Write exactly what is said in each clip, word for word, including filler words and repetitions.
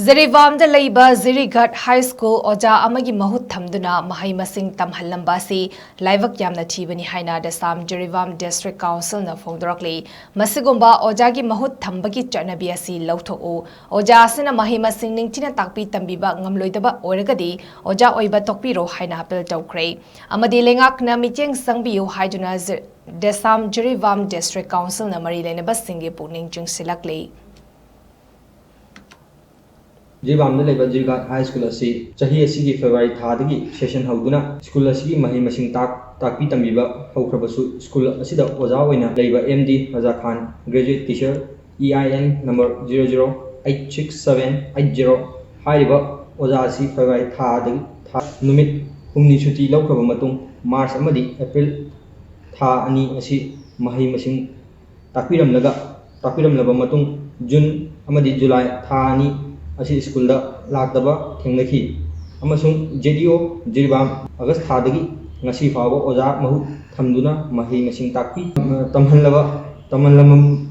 ꯖꯤꯔꯤꯕꯥꯝꯗ ꯂꯩꯕ ꯖꯤꯔꯤꯒꯥꯠ high school ꯑꯣꯖꯥ ꯑꯃꯒꯤ ꯃꯍꯨꯠ ꯊꯝꯗꯨꯅ ꯃꯍꯩ ꯃꯁꯤꯡ ꯇꯝꯍꯜꯂꯝꯕ ꯑꯁꯤ ꯂꯥꯏꯕꯛ ꯌꯥꯝꯅ ꯊꯤꯕꯅꯤ ꯍꯥꯏꯅ ꯗꯦꯁꯥꯝ ꯖꯤꯔꯤꯕꯥꯝ ꯗꯤꯁꯇ꯭ꯔꯤꯛ ꯀꯥꯎꯟꯁꯤꯜꯅ ꯐꯣꯡꯗꯣꯔꯛꯂꯤ꯫ ꯃꯁꯤꯒꯨꯝꯕ ꯑꯣꯖꯥꯒꯤ ꯃꯍꯨꯠ ꯊꯝꯕꯒꯤ ꯆꯠꯅꯕꯤ ꯑꯁꯤ ꯂꯧꯊꯣꯛꯎ꯫ ꯑꯣꯖꯥ ꯑꯁꯤꯅ ꯃꯍꯩ ꯃꯁꯤꯡ ꯅꯤꯡꯊꯤꯅ ꯇꯥꯛꯄꯤ ꯇꯝꯕꯤꯕ ꯉꯝꯂꯣꯏꯗꯕ ꯑꯣꯏꯔꯒꯗꯤ ꯑꯣꯖꯥ ꯑꯣꯏꯕ ꯇꯣꯛꯄꯤꯔꯣ ꯍꯥꯏꯅ ꯑꯥꯄꯤꯜ ꯇꯧꯈ꯭ꯔꯦ꯫ ꯑꯃꯗꯤ ꯂꯩꯉꯥꯛꯅ ꯃꯤꯠꯌꯦꯡ ꯆꯪꯕꯤꯌꯨ ꯍꯥꯏꯗꯨꯅ ꯖꯤ-, ꯗꯦꯁꯥꯝ ꯖꯤꯔꯤꯕꯥꯝ ꯗꯤꯁꯇ꯭ꯔꯤꯛ ꯀꯥꯎꯟꯁꯤꯜꯅ ꯃꯔꯤ ꯂꯩꯅꯕꯁꯤꯡꯒꯤ ꯄꯨꯛꯅꯤꯡ ꯆꯤꯡꯁꯤꯜꯂꯛꯂꯤ꯫ ꯖꯤꯔꯤꯕꯥꯝꯗ ꯂꯩꯕ ꯖꯤꯔꯤꯒꯥꯠ ꯍꯥꯏ ꯁ꯭ꯀꯨꯜ ꯑꯁꯤ ꯆꯍꯤ ꯑꯁꯤꯒꯤ ꯐꯦꯕ꯭ꯔꯨꯋꯥꯔꯤ ꯊꯥꯗꯒꯤ ꯁꯦꯁꯟ ꯍꯧꯗꯨꯅ ꯁ꯭ꯀꯨꯜ ꯑꯁꯤꯒꯤ ꯃꯍꯩ ꯃꯁꯤꯡ ꯇꯥꯛ-, ꯇꯥꯛꯄꯤ ꯇꯝꯕꯤꯕ ꯍꯧꯈ꯭ꯔꯕꯁꯨ, ꯁ꯭ꯀꯨꯜ ꯑꯁꯤꯗ ꯑꯣꯖꯥ ꯑꯣꯏꯅ ꯂꯩꯕ M D Raja Khan, graduate teacher, E I N number zero zero eight six seven eight zero ꯍꯥꯏꯔꯤꯕ ꯑꯣꯖꯥ ꯑꯁꯤ ꯐꯦꯕ꯭ꯔꯨꯋꯥꯔꯤ ꯊꯥꯗꯒꯤ, ꯊꯥ, ꯅꯨꯃꯤꯠ ꯍꯨꯝꯅꯤ ꯁꯨꯇꯤ ꯂꯧꯈ꯭ꯔꯕ ꯃꯇꯨꯡ, ꯃꯥꯔꯆ ꯑꯃꯗꯤ ꯑꯦꯄ꯭ꯔꯤꯜ ꯊꯥ ꯑꯅꯤ ꯑꯁꯤ ꯃꯍꯩ ꯃꯁꯤꯡ ꯇꯥꯛꯄꯤꯔꯝꯂꯒ, ꯇꯥꯛꯄꯤꯔꯝꯂꯕ ꯃꯇꯨꯡ, ꯖꯨꯟ ꯑꯃꯗꯤ ꯖꯨꯂꯥꯏ ꯊꯥ ꯑꯅꯤ ꯑꯁꯤ ꯁ꯭ꯀꯨꯜꯗ ꯂꯥꯛꯇꯕ ꯊꯦꯡꯅꯈꯤ꯫ ꯑꯃꯁꯨꯡ ꯖꯦ ꯗꯤ ꯑꯣ ꯖꯤꯔꯤꯕꯥꯝ ꯑꯥꯒꯁ ꯊꯥꯗꯒꯤ ꯉꯁꯤ ꯐꯥꯎꯕ ꯑꯣꯖꯥ ꯃꯍꯨꯠ ꯊꯝꯗꯨꯅ ꯃꯍꯩ ꯃꯁꯤꯡ ꯇꯥꯛꯄꯤ, ꯇꯝꯍꯜꯂꯕ, ꯇꯝꯍꯜꯂꯝ-,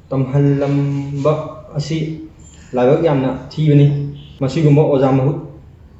ꯇꯝꯍꯜꯂꯝꯕ ꯑꯁꯤ ꯂꯥꯏꯕꯛ ꯌꯥꯝꯅ ꯊꯤꯕꯅꯤ꯫ ꯃꯁꯤꯒꯨꯝꯕ ꯑꯣꯖꯥ ꯃꯍꯨꯠ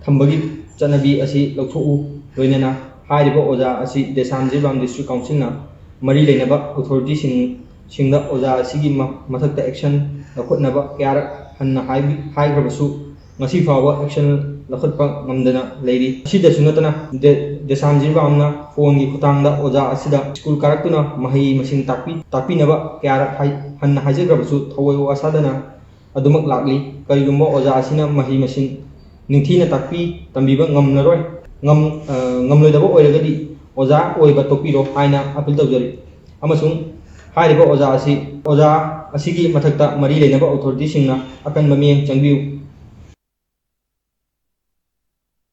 ꯊꯝꯕꯒꯤ ꯆꯠꯅꯕꯤ ꯑꯁꯤ ꯂꯧꯊꯣꯛꯎ꯫ ꯂꯣꯏꯅꯅ ꯍꯥꯏꯔꯤꯕ ꯑꯣꯖꯥ ꯑꯁꯤ ꯗꯦꯁꯥꯝ ꯖꯤꯔꯤꯕꯥꯝ ꯗꯤꯁꯇ꯭ꯔꯤꯛ ꯀꯥꯎꯟꯁꯤꯜꯅ ꯃꯔꯤ ꯂꯩꯅꯕ ꯑꯣꯊꯣꯔꯤꯇꯤꯁꯤꯡ, ꯁꯤꯡꯗ ꯑꯣꯖꯥ ꯑꯁꯤꯒꯤ ꯃ-, ꯃꯊꯛꯇ ꯑꯦꯛꯁꯟ ꯂꯧꯈꯠꯅꯕ ꯀꯌꯥꯔꯛ ꯍꯟꯅ ꯍꯥꯏꯕꯤ-, ꯍꯥꯏꯈ꯭ꯔꯕꯁꯨ ꯉꯁꯤ ꯐꯥꯎꯕ ꯑꯦꯛꯁꯟ ꯂꯧꯈꯠꯄ ꯉꯝꯗꯅ ꯂꯩꯔꯤ꯫ ꯑꯁꯤꯗꯁꯨ ꯅꯠꯇꯅ ꯗꯦ-, ꯗꯦꯁꯥꯝ ꯖꯤꯔꯤꯕꯥꯝꯅ ꯐꯣꯟꯒꯤ ꯈꯨꯠꯊꯥꯡꯗ ꯑꯣꯖꯥ ꯑꯁꯤꯗ ꯁ꯭ꯀꯨꯜ ꯀꯥꯔꯛꯇꯨꯅ ꯃꯍꯩ ꯃꯁꯤꯡ ꯇꯥꯛꯄꯤ-, ꯇꯥꯛꯄꯤꯅꯕ ꯀꯌꯥꯔꯛ ꯍꯥꯏ-, ꯍꯟꯅ ꯍꯥꯏꯖꯈ꯭ꯔꯕꯁꯨ ꯊꯧꯑꯣꯏ ꯋꯥ ꯁꯥꯗꯅ ꯑꯗꯨꯃꯛ ꯂꯥꯛꯂꯤ꯫ ꯀꯔꯤꯒꯨꯝꯕ ꯑꯣꯖꯥ ꯑꯁꯤꯅ ꯃꯍꯩ ꯃꯁꯤꯡ ꯅꯤꯡꯊꯤꯅ ꯇꯥꯛꯄꯤ ꯇꯝꯕꯤꯕ ꯉꯝꯂꯔꯣꯏ, ꯉꯝ-, ꯑ, ꯉꯝꯂꯣꯏꯗꯕ ꯑꯣꯏꯔꯒꯗꯤ ꯑꯣꯖꯥ ꯑꯣꯏꯕ ꯇꯣꯛꯄꯤꯔꯣ ꯍꯥꯏꯅ ꯑꯥꯄꯤꯜ ꯇꯧꯖꯔꯤ꯫ ꯑꯃꯁꯨꯡ ꯍꯥꯏꯔꯤꯕ ꯑꯣꯖꯥ ꯑꯁꯤ, ꯑꯣꯖꯥ ꯑꯁꯤꯒꯤ ꯃꯊꯛꯇ ꯃꯔꯤ ꯂꯩꯅꯕ ꯑꯣꯊꯣꯔꯤꯇꯤꯁꯤꯡꯅ ꯑꯀꯟꯕ ꯃꯤꯠꯌꯦꯡ ꯆꯪꯕꯤꯌꯨ꯫